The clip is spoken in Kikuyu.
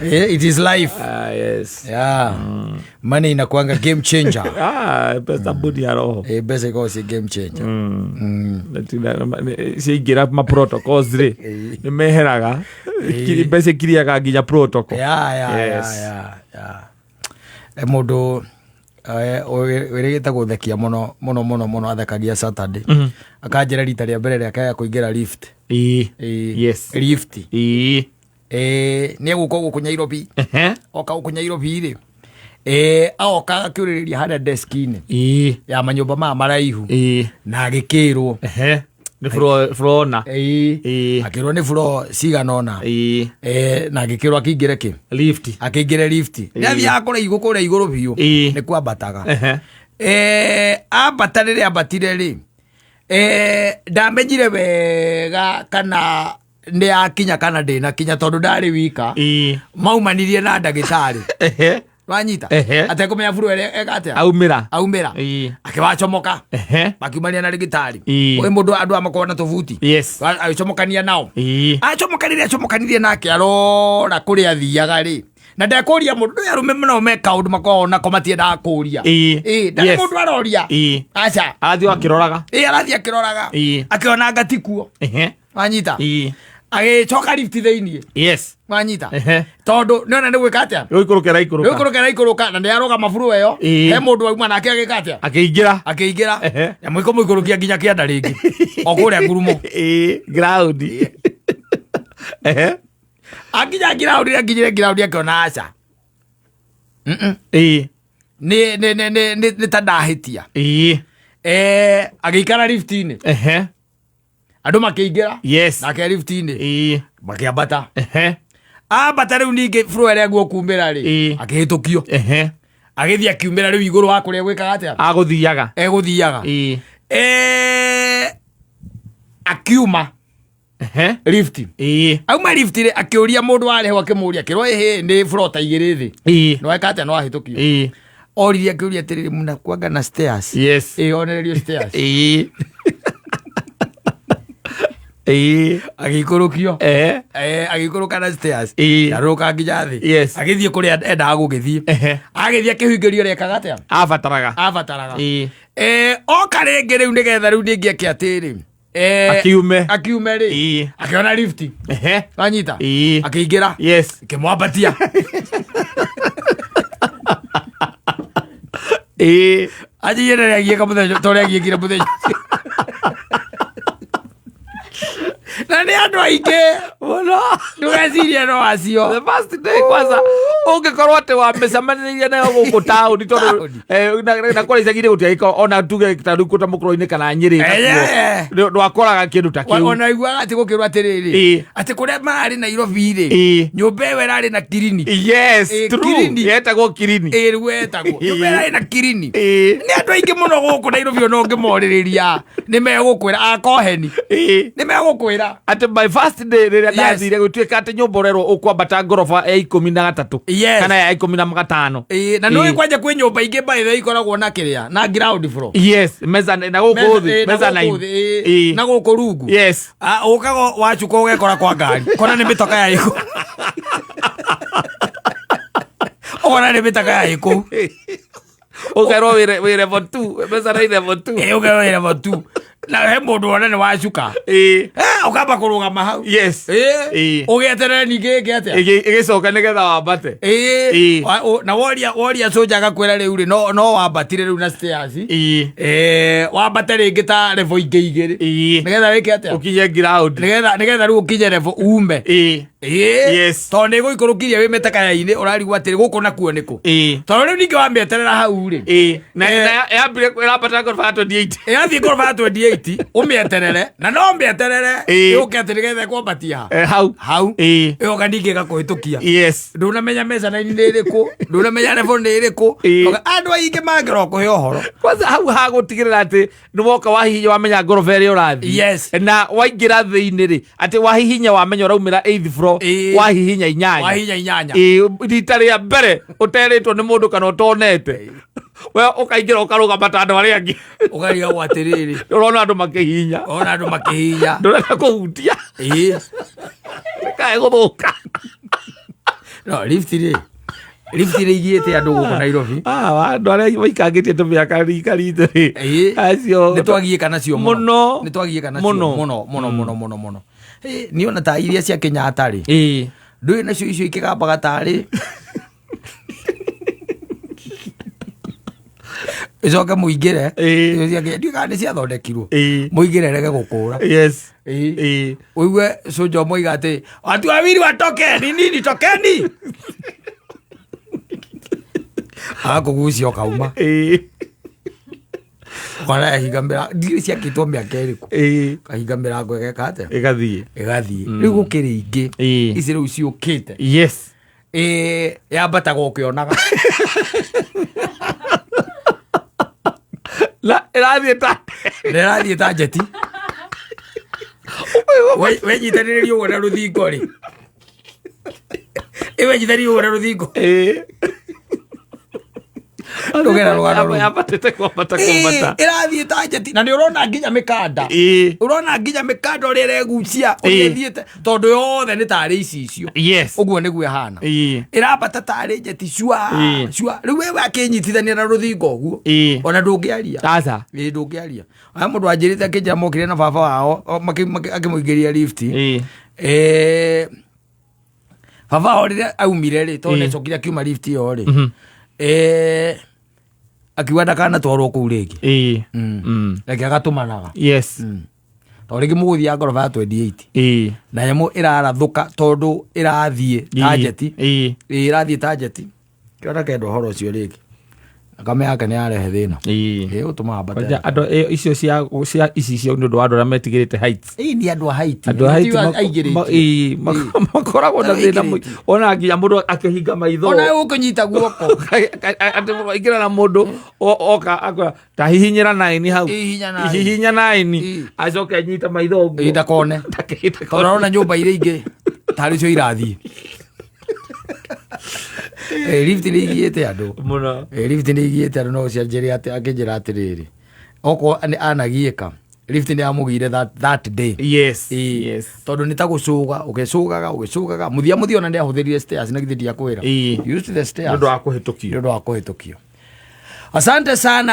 It is life. Ah, yes. Yeah. Money inakuanga game changer. Ah, thabuni ya roho. Mbeca ikoragwo ciĩ game changer. Ciaingĩra ma protocols rĩ, nĩ meheraga. Mbeca ikiriaga nginya protocol. Yes. Yeah. Mũndũ wĩrĩgĩte gũthekia mũno mũno mũno mũno, athekagia Saturday, akanjĩra rita rĩa mbere rĩake ya kũingĩra lift. Lift. Nĩ egũka gũkũ Nairobi. Oka gũkũ Nairobi rĩ, aoka akĩũrĩrĩria harĩa deski-inĩ ya manyũmba maya maraihu na agĩkĩrwo. Nĩ floor na. Akĩrwo nĩ floor cigana ũna. Na agĩkĩrwo akĩingĩre kĩ? Lift. Akĩingĩre lift. Nĩ athiaga kũrĩa igũ kũrĩa igũrũ biũ. Nĩ kwambataga. Ambata, rĩrĩa ambatire rĩ, ndamenyire wega kana nĩ akinya kana ndĩnakinya, tondũ ndarĩ wika. Maumanirie na ndagĩtarĩ. Wanyita? Ehe. Atekũmenya floor ĩrĩa eka atĩa. Aumĩra. Aumĩra. Akĩwacomoka. Makiumania na ndagĩtarĩ. Ũyũ mũndũ andũ amakorwo na tũbuti. Agĩcomokania nao. Acomokanirie, acomokanirie nake, arora kũrĩa athiaga rĩ, na ndekũria mũndũ. Ndũĩ arũme mũno me kaũndũ makoragwo nako, matiendaga kũria. Ĩ ndarĩ mũndũ aroria. Aca. Arathiĩ o akĩroraga. Ĩ, arathiĩ akĩroraga. Akĩona ngati kuo. Wanyita? Agĩcoka lift thĩiniĩ. Wanyita? Tondũ nĩona nĩ gwĩka atĩa? Gũikũrũka ĩraikũrũka. Nĩ ĩraikũrũka na nĩ arũgama floor ĩyo. He mũndũ auma nake agĩka atĩa? Akĩingĩra. Akĩingĩra. Na mũiko mũikũrũkia nginya kĩanda rĩngĩ o kũrĩa ngurumo. Ground. Akinya ground, akinyire ground akĩona aca. Nĩ ta ndahĩtia. Agĩikara lift-inĩ. Andũ makĩingĩra. Nake lift-inĩ. Makĩambata. Ambata rĩu ningĩ floor ĩrĩa guo kumĩra rĩ, akĩhĩtũkio. Agĩthiĩ akiumĩra rĩu igũrũ wa kũrĩa gwĩkaga atĩa? Agũthiaga. Egũthiaga. Akiuma lift. Auma lift rĩ, akĩũria mũndũ warĩ ho, akĩmũria, akĩrwo ĩhĩ nĩ floor ta igĩrĩ thĩ. Nĩweka atĩa? Nĩwahĩtũkio. Oririe, akĩũria atĩrĩrĩ, mnakuanga na stairs? Ĩ, onererio stairs. Agĩikũrũkio. Agĩikũrũka na stairs. Arũka nginya thĩ. Agĩthiĩ kũrĩa endaga gũgĩthiĩ. Agĩthiĩ akĩhingĩrio ũrĩa ekaga atĩa? Abataraga. Abataraga. Oka rĩngĩ rĩu nĩgetha rĩu ningĩ eke atĩrĩ, Akiume. Akiume rĩ, akĩona lift. Wanyita? Akĩingĩra. Ĩkĩmwambatia. Anjigire rĩrĩa agiĩka mũthenya ta ũrĩa agiĩkire mũthenya ũcio. Na nĩ andũ aingĩ. Mũno. Ndũgecirie no acio. The first day kwanza ũngĩkorwo atĩ wamĩcemanĩrĩire nayo gũkũ taũni, tondũ Taũni. Na kũrĩa icagi-inĩ gũtiagĩkorwo ona tuge ta rĩu kũta mũkũrũ-inĩ kana Nyĩrĩ nakuo, ndwakoraga kĩndũ ta kĩu. Ona iguaga atĩ gũkĩrwo atĩrĩrĩ, atĩ kũrĩa mararĩ Nairobi rĩ, nyũmba ĩyo ĩrarĩ na kirini. True. Kirini. Yetagwo kirini. Ĩ, rĩu etagwo nyũmba ĩrarĩ na kirini. Nĩ andũ aingĩ mũno gũkũ Nairobi, ona ũngĩmorĩrĩria nĩ megũkwĩra akoheni. Nĩ megũkwĩra. Atĩ my first day rĩrĩa ndathire, gũtuĩka atĩ nyũmba ũrerwo ũkwambata ngoroba ya 13 kana ya 15. Ĩ, na nĩ kwanja kwĩ nyũmba ingĩ by the way ikoragwo na kĩrĩa na ground floor. Yes, meza na gũkũ thĩ. Ĩ, na meza gũkũ nine. thĩ, ĩ, na gũkũ rungu. Ah, ũkaga wacuka ũgekora kwa ngari kona nĩ mĩtoka ya ĩkũ, ũkona nĩ mĩtaka ya ĩkũ. Ũkerwo wĩ level 2, meza nine level 2. Ĩ, ũkerwo wĩ level 2 na he mũndũ wona nĩ wacuka. Ũkamba kũrũgama hau. Ũgĩeterere ningĩ ĩngĩ atĩa? Ĩgĩcoka nĩgetha wambate. Na woria soja agakwĩra rĩu rĩ, no wambatire rĩu na stairs. Wambate rĩngĩ ta level ingĩ igĩrĩ nĩgetha wĩke atĩa? Ũkinye ground. Nĩgetha rĩu ũkinye level ume. Tondũ nĩ gũikũrũkirie wĩ mĩtakaya-inĩ, ũrarigwo atĩrĩ, gũkũ nakuo nĩkũ? Tondũ rĩu ningĩ wamĩeterera hau rĩ, Na na yambire ĩrambata ngoroba ya 28. Ĩrathiĩ ngoroba ya 28, ũmĩeterere na no ũmĩeterere ĩũke atĩ nĩgetha ĩkwambatia ha? Hau. Hau. Ĩyoka ningĩ ĩgakũhĩtũkia. Ndũnamenya mezzanine nĩ ĩrĩkũ, ndũnamenya level nĩ ĩrĩkũ. Andũ aingĩ mangĩrora kũhe ũhoro. Kwanza hau hagũtigĩrĩra atĩ nĩ woka wahihinya wamenya ngoroba ĩrĩa ũrathiĩ. Na waingĩra thĩinĩ rĩ, atĩ wahihinya wamenya ũraumĩra eighth floor. Wahihinya inyanya. Wahihinya inyanya. Rita rĩa mbere ũterĩtwo nĩ mũndũ kana ũtonete we, ũkaingĩra ũkarũgama ta andũ arĩa angĩ. Ũkarigagwo atĩrĩrĩ, ũrona andũ makĩhihinya. Ona andũ makĩhihinya. Ndũrenda kũhutia. Kae gũthũka. No lift rĩ, lift rĩ igiĩte andũ gũkũ Nairobi. Ah, andũ arĩa maikangĩtie tũmĩaka rika ritũ rĩ, Ĩĩ. acio nĩ twagiĩka nacio Mũno. Nĩ twagiĩka nacio Mũno. mũno mũno mũno mũno mũno. Ĩ, niĩ ona ta iria cia Kenyatta rĩ, ndũĩ nacio icio ikĩgambaga tarĩ icoke mũingĩre. Icio cia Kenya, ndiũĩ kana nĩ ciathondekirwo. Mũingĩre rege gũkũra. Ĩĩ. Ũigue cũnja ũmwe oiga atĩ watu wawili watoke ni nini, tokeni, agakũgucia ũkauma. Ũkona yahinga mĩrango, ndiũĩ ciakĩtwo mĩaka ĩrĩkũ. Kahinga mĩrango ĩgeka atĩa? Ĩgathiĩ. Ĩgathiĩ. Rĩu gũkĩrĩ ingĩ ici rĩu ciũkĩte. Ĩ, yambataga ũkĩonaga. Na ĩrathiĩ ta Rĩrathiĩ ta njeti. Wenyitanĩrĩria ũguo na rũthingo rĩ, ĩ wenyitanĩrĩria ũguo na rũthingo. Ndũgera rũgano rũu. Yambatĩte kwambata Ĩ, kwambata. Ĩrathiĩ ta njeti na nĩ ũrona nginya mĩkanda. Ũrona nginya mĩkanda ũrĩa ĩregucia, ũrĩa ĩthiĩte, tondũ yothe nĩ tarĩ icicio. Ũguo nĩguo ĩhana. Ĩrambata tarĩ njeti cua cua. Rĩu wewe akĩnyitithania na rũthingo ũguo, ona ndũngĩaria. Aca. Ĩ, ndũngĩaria. Aya mũndũ anjĩrĩte akĩnjĩra mokire na baba wao akĩmũingĩria lift. Baba wao rĩrĩa aumire rĩ, tondũ nĩacokire akiuma lift ĩyo rĩ, akiuga ndakanatwarwo kũu rĩngĩ. Reke agatũmanaga. Tondũ rĩngĩ mũgũthiaga ngoroba ya 28 na nyamũ ĩrarathũka tondũ ĩrathiĩ ta njeti. Ĩ, ĩrathiĩ ta njeti. Kĩona kenda ũhoro ũcio rĩngĩ, thakame yake nĩ yarehe thĩna. Ĩ, gũtũma ambate. Kwanja andũ icio cia icicio nĩ ũndũ wa andũ arĩa metigĩrĩte heights. Ĩ, nĩ andũ a height. Andũ a height Ti aingĩrĩtio. Makoragwo na thĩna Aingĩrĩtio. ona nginya mũndũ akĩhinga maitho. Ona ũkũnyita guoko. Atĩ aingĩra na mũndũ oka akwĩra ta hihinyĩra naini hau. Hihinya nine. Hihinya naini. Acoke anyite maitho ũguo. Ĩ, ndakone. Tondũ arona nyũmba iria ingĩ tarĩ cio irathiĩ. Ĩ, lift nĩ igiĩte andũ. Mũno. Ĩ, lift nĩ igiĩte andũ. No ũcianjĩre atĩ akĩnjĩra atĩrĩrĩ, okorwo nĩ anagiĩka, lift nĩ yamũgire that day. Ĩ, tondũ nĩ ta gũcũga ũgĩcũgaga ũgĩcũgaga, mũthia mũthia ona nĩ ahũthĩrire stairs na githĩ ndiakwĩra. Used the stairs Nĩ ũndũ wa kũhĩtũkio. Nĩ ũndũ wa kũhĩtũkio. Asante sana.